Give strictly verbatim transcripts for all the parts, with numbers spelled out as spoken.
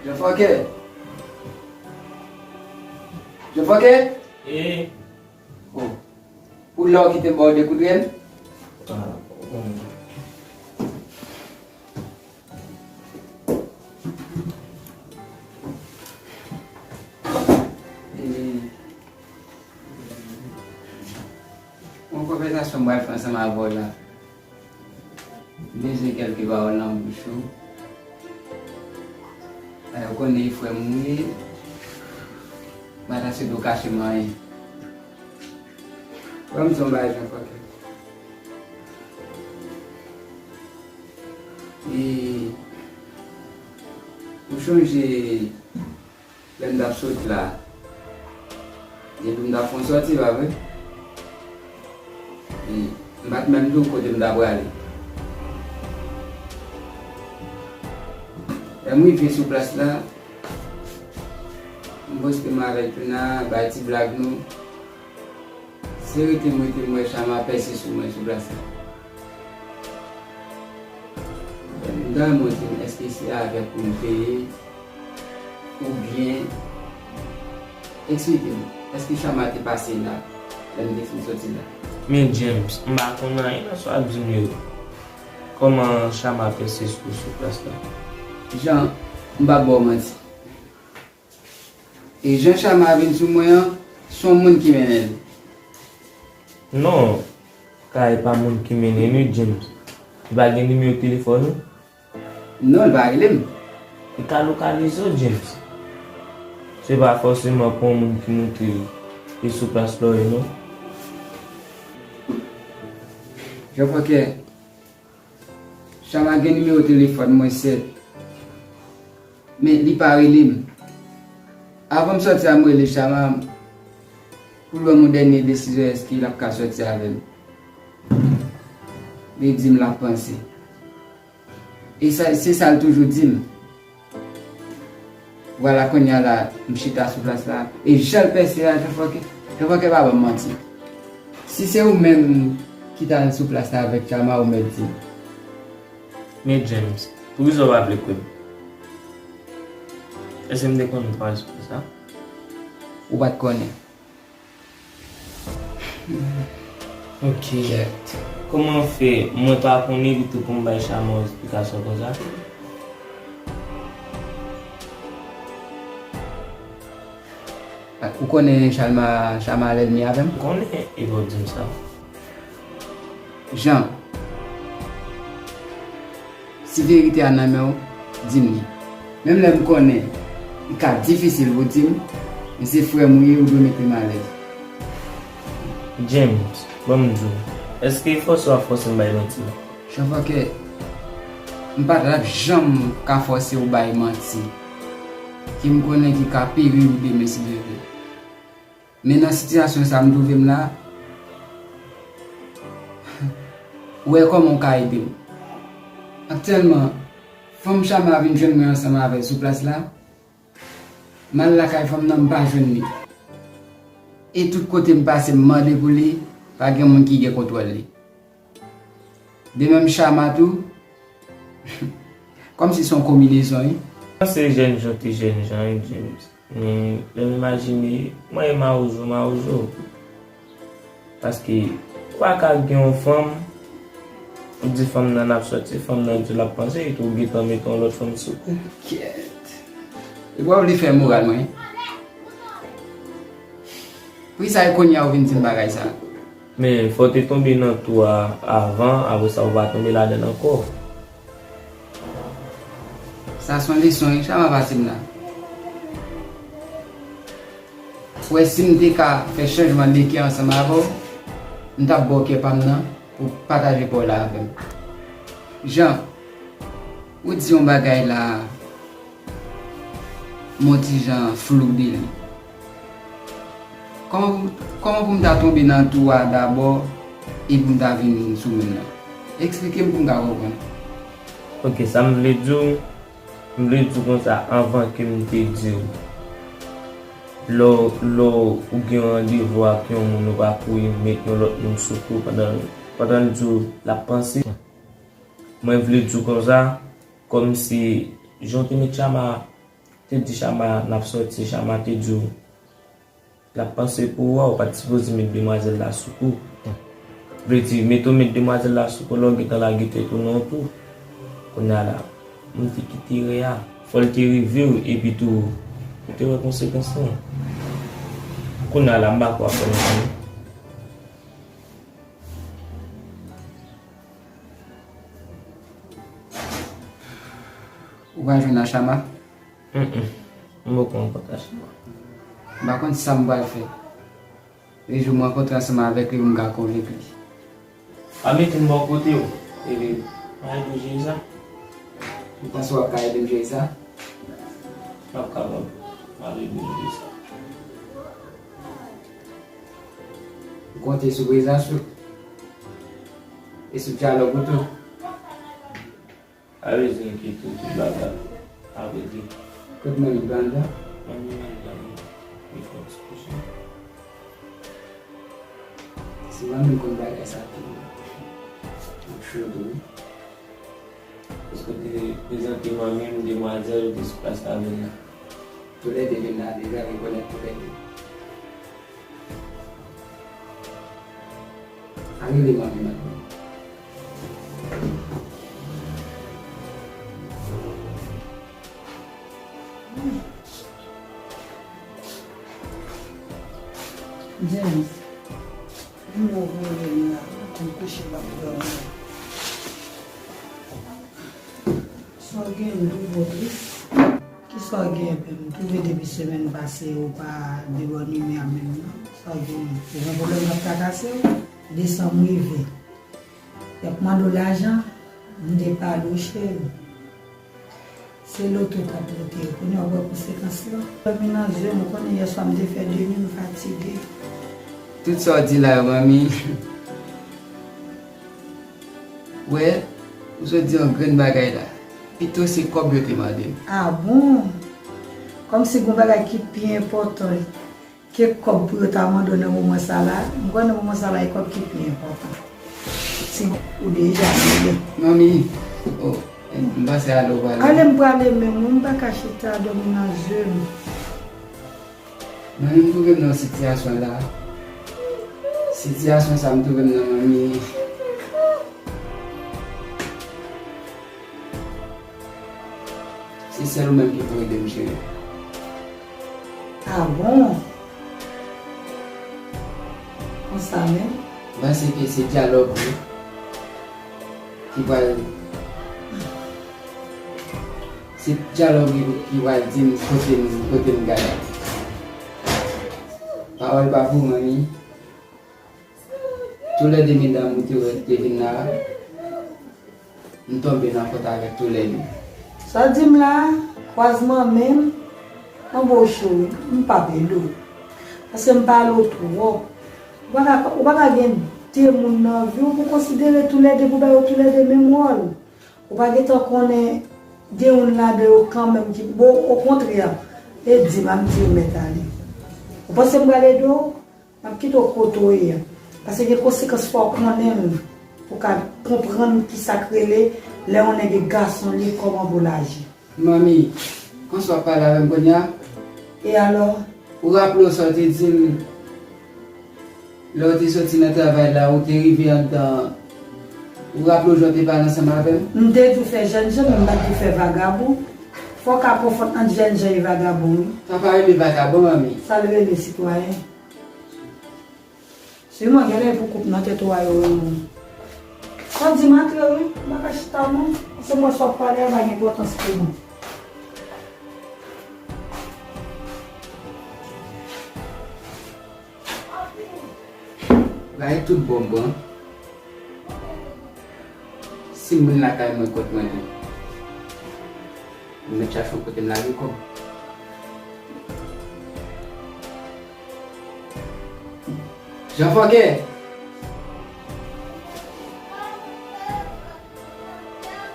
Jan Fòkè. Jan Fòkè? E? Oh. Pou lè w kite ba w de kout rèl? Ah, bon. E, yon konvèsasyon m pral fè ansanm avè w la. M bezwen kèlke pawòl nan bouch ou. Ay, ou konnen e frè m ou ye. M pa ta swete w kache m anyen. Ban m di w yon bagay, Jan Fòkè. E, ou chonje lè m t ap sot la, depi m t ap fè yon sòti, pa vre? E m pa t menm di w kote m ta prale. Lè m rive sou plas la, m poste m avèk Luna, bay ti blag nou. Se rete m rete m wè Chama pèse sou mwen sou plas la. M ta renmen w di m èske se avèk ou m te ye, oubyen, eksplike m, èske Chama te pase la lè m te fin soti la? Men James, m pa konn anyen nan sa w ap di m yo. Kòman Chama pèse sou sou plas la? Jan, m p ap ba w manti. E jan Chama vin sou mwen an, se yon moun ki mennen l. Non, kay pa moun ki mennen li, James. Li pa gen nimewo telefòn ou? Non, li pa rele m. Li ka lokalize w, James. Se pa fòseman pou yon moun ki montre li sou plas la w ye, non. Jan Fòkè, Chama gen nimewo telefòn mwen, sèt. Men li pa rele m. Avan m sòti a, m rele Chama pou l ban m yon dènye desizyon, èske l ap ka sòti avè m. Li di m l ap panse. E sa, se sa l toujou di m. Vwala, kounye a la, m chita sou plas la. E jan l pèse a, Jan Fòkè, Jan Fòkè pa ban m manti. Si se ou menm ki t al sou plas la avèk Chama, ou mèt di m. Men James, poukisa w pa vle kwè m? Èske m te konnen w t pral sou plas la? Ou pa t konnen. Ok. Kèt. Kòman fè mwen pa konnen epi tou pou m bay Chama yon esplikasyon konsa? Ou konnen Chalma, Chama lènmi avè m? M konnen, e pa w di m sa. Jan, si verite a nan men w, di m li. Menm lè m konnen li ka difisil pou w di m, men se frè m ou ye, ou dwe mete m alèz. James, ban m di w, èske e fòse w ap fòse m bay manti? Jan Fòkè, m pa t ap janm ka fòse w bay manti ki m konnen ki ka peri w demen si Dye vle. Men nan sitiyasyon sa m twouve m la, ou wè kòman w ka ede m. Aktyèlman, fanm Chama vin jwenn mwen ansanm avè l sou plas la. M al lakay fanm nan, m pa jwenn li. E tout kote m pase, m mande pou li, pa gen moun ki gen kontwòl li. De menm Chama tou, kòmsi se yon konbinezon, wi. Panse jèn jan te jèn jan, wi, James. Men, lè m imajine, mwen e mawozo, mawozo. Paske, ou pa ka gen yon fanm, ou di fanm nan n ap sòti, fanm nan di l ap panse, epi ou gentan mete yon lòt fanm sou kou. Kèt. Epi w ap vle fè moral mwen. Poukisa e kounye a ou vin di m bagay sa? Men, fò w te tonbe nan twou a avan, apre sa ou pa tonbe ladan l ankò. Sa se yon leson, wi, Chama pase m la. Ou wè, si m te ka fè chanjman de kè ansanm avè w, m t ap ba w kè pa m nan pou w pataje pa w la avè m. Jan, ou di yon bagay la, m yon ti jan flou de li. Kòman, kòman pou m ta tonbe nan twou a dabò epi m ta vin sou moun nan? Eksplike m pou m ka konprann. Ok, sa m vle di w, m vle di w konsa, anvan ke m te di w, lè w, lè w gen yon randevou ak yon moun, ou pa kouri met yon lòt moun sou kou pandan, pandan l di w l ap panse. Mwen vle di w konsa, kòmsi jan w te met Chama Te di Chama n ap sòti, Chama te di w l ap panse pou ou a, ou pa t sipoze met demwazèl la sou kou. Vle di, mete w met demwazèl la sou kou lè w gentan lage tèt ou nan yon twou. Kounye a la, m te kite rè a. Fò l te rive w, epi tou, ou te wè konsekans lan. Kounye a la, m pa kwè w ap fè m sa non. Ou pral jwenn a Chama? Mm, mm. M poko rankontre a Chama. M pa konn sa m pral fè. E jou m rankontre ansanm avèk li pou m ka konvenk li. Pa mete m bò kote w. Ede m. Mwen ede w jere sa. Ou panse w ap ka ede m jere sa? M ap kapab. M ap ede w jere sa. M konte sou prezans ou. E sou dyalòg ou tou. Pa bezwen enkyete w, tout bagay ap regle. Kot manmi Brenda? Manmi Brenda, wi. Li fè yon ti koze. Si manmi m konn bagay sa tou, m ap cho tou, wi. Paske w te prezante manmi m, demwazèl, ou te sou plas la vin la. Toulède vin la deja, rekonèt toulède. Al rele manmi m. James, vin non, voye m la, m kouche m ap dòmi. Sa w gen nouvo tou? Kisa w gen, bebe? M twouve depi semèn pase ou pa de bòn imè menm non. Sa w gen? Ou gen pwoblèm k ap trakase w? Desanm rive. Y ap mande w lajan, m te pale w, cheri. Se loto t ap lote. Kounye a w wè konsekans lan. Dòmi nan zye m, ou konnen yèswa m te fè de nwi, m fatige. Tout sa w di la yo, manmi. Wè, ou sot di yon grenn bagay la. Pito se kòb yo te mande m. A bon? Kòmsi gen yon bagay ki pi enpòtan ke kòb pou yo ta mande w nan moman sa la. M kwè nan moman sa la, e kòb ki pi enpòtan. Si ou deja genyen. Manmi, oh, m pase ale ou pale. Ale m prale menm, wi, m pa ka chita dòmi nan zye m. Manmi, m twouve m nan yon sitiyasyon la. Sitiyasyon sa m twouve m nan, manmi. Se sèl ou menm ki pou ede m jere. A bon? Konsa menm? M panse ke se dyalòg ou ki pral, se dyalòg ou ki pral di m kote m, kote m gade. Pawòl pa pou manmi. Toulède medam ou te wè ki te vin la a, m tonbe nan fòt avèk toulède. Sa w di m la a, kwazman men m, anboche w, m p ap ede w. Paske m pale w twòp. Ou pa ka, ou pa ka gen de moun nan vi w pou konsidere toulède, pou ba yo toulède menm wòl. Ou pa gentan konnen gen youn ladan yo kanmenm ki, bon, okontrè, e di m, a m di w mèt ale. Ou panse m pral ede w? M ap kite w kote w ye a. Paske gen konsekans fò w konnen l pou w ka konprann kisa k rele lè yon nèg e gason li kòman pou l aji. Manmi, konsa w ap pale avè m kounye a? E alò? Ou raple w sa w te di m lè w te soti nan travay la, ou te rive anndan, ou raple w jan w te pale ansanm avè m? M te di w fè jènjan, men m pa t di w fè vagabon. Fò w ka konfonn ant jènjan e vagabon, wi. Sa pa rele vagabon, manmi. Sa l rele, sitwayen? Sèlman gen lè pou koup nan tèt ou a yo renmen w. Sa w di m antre wi, m pa ka chita non. Se mwen sa w ap pale a pa gen enpòtans pou mwen. Bagay tout bon m pran. Si m vin lakay mwen kot mwen li. M mèt chache yon kote m lage kò m. Jan Fòkè!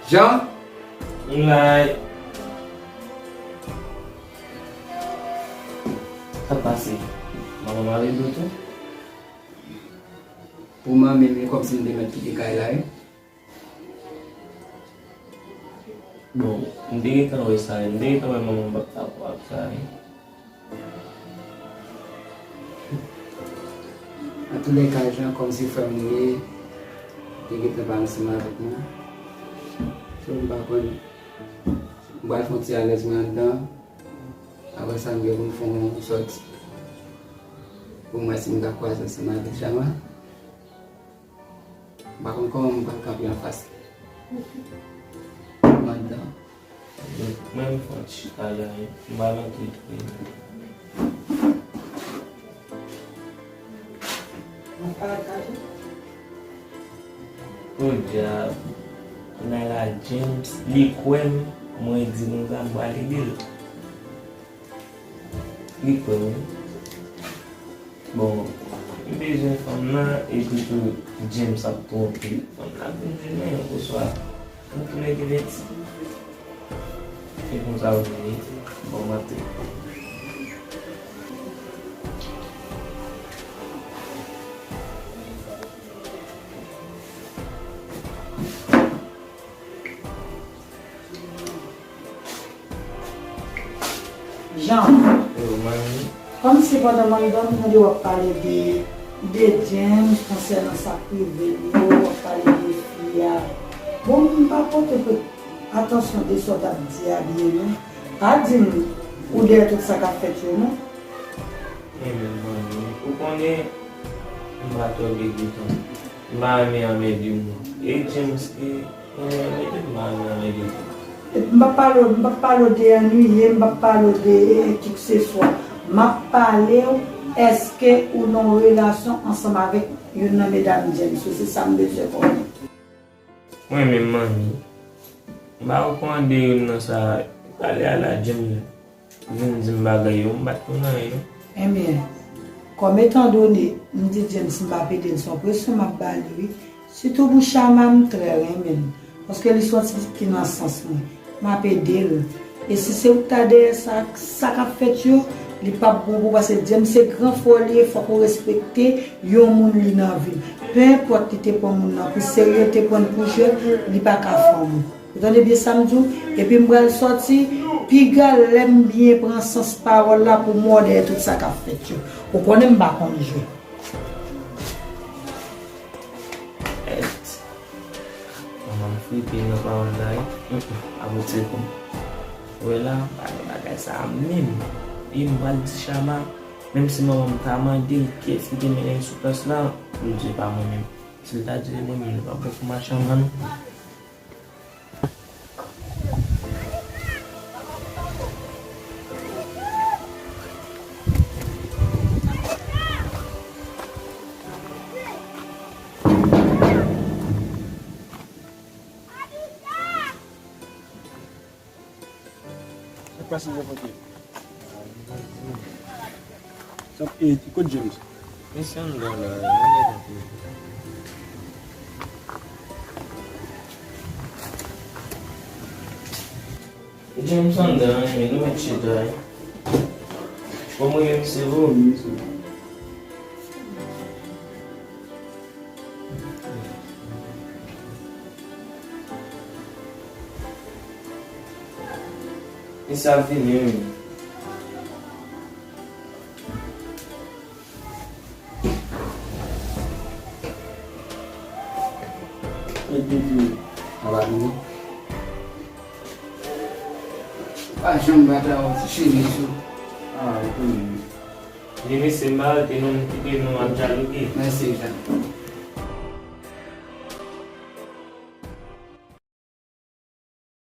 Jan! Moulay! Sa k pase? Manman m ale dlo tou? Pou manmi m, e kòmsi m te mèt kite kay la, wi. Bon, m te gentan wè sa, m te gentan wè manman m p ap dakò ak sa, wi. Antoulèka, jan kòmsi frè m li ye, li gentan pa ansanm avèk mwen. So, m pa konn, m pral fè yon ti alèz mwen anndan. Apre sa, m gen pou m fè yon sòti pou m wè si m ka kwaze ansanm avèk Chama. M pa konn kòman m pral kanpe anfas li. Mwen menm, fò n chita la, m pral antre tou. Podyab, Nayla James, li kwè m, mwen di konsa, m pral ede l. Li kwè m wi. Bon, m bezwen fanm nan, epi tou James ap twonpe fanm nan, ap vin di m anyen oswa nou tou lè gen mèt. Se konsa w vini. Bon maten. Jean, kòmsi pandan m anndan m tande w ap pale de, de James konsènan sa k rive l yo, w ap pale de fi a. Bon, m pa pote pe-, atansyon de sa w t ap di a byen non. Pa di m ou dèyè tout sa k ap fèt yo non. Men, men, manmi, ou konnen m pa twò gen goutan. M pa renmen anmède moun. E James ki renmen anmède, m pa renmen anmède tou. M p ap pale w, m p ap pale w de annuiye, m p ap pale w de, eh, kikseswa. M ap pale w, èske ou nan yon relasyon ansanm avèk youn nan medam James yo? Se sa m bezwen konnen. Mwen menm, manmi, m pa rekomande youn nan sa, pale a la James vin di m bagay yo, m pa t konn anyen non. Ebyen, kòm etandone m di James m p ap ede l, se yon presyon m ap ba li wi. Sitou pou Chama, m trè renmen l, paske li se yon ti pitit ki nan sans mwen. M ap ede l. E si se ou k ta dèyè sa, sa k ap fèt yo, li p ap bon pou ou, paske James se gran frè w li ye, fòk ou respekte yon moun li nan vi l. Penenpòt li te pran moun nan pou serye, li te pran l pou jwèt, li pa ka fanm ou. Ou tande byen sa m di w? Epi m pral sòti, piga lè m byen pran sans pawòl la pou m wè w dèyè tout sa k ap fèt yo. Ou konnen m pa konn jwe. Èt. Manman m flipe nan pawòl la wi. Ap retire kou m. Ou wè la, pa gen bagay sa a menm. E m pral di Chama, menm si manman m ta mande l kiyès ki te mennen l sou plas la, pou l di se pa mwen menm. Si l ta di se mwen menm, li p ap bon pou machann nan non. Sa k pase, Jean Francky? Sa, e, kot James? Mesye anndan la, yo mèt antre. James anndan, men nou mèt chita, wi. Bon, mwen menm, se vre. Misye ap vini wi. Mwen te di w, sa va vini. Pa janm bat la, yon ti chemiz ou. Ah, ou konnen. Li mesye m pa rete non, m kite nou ap dyaloge. Mèsi, Jean.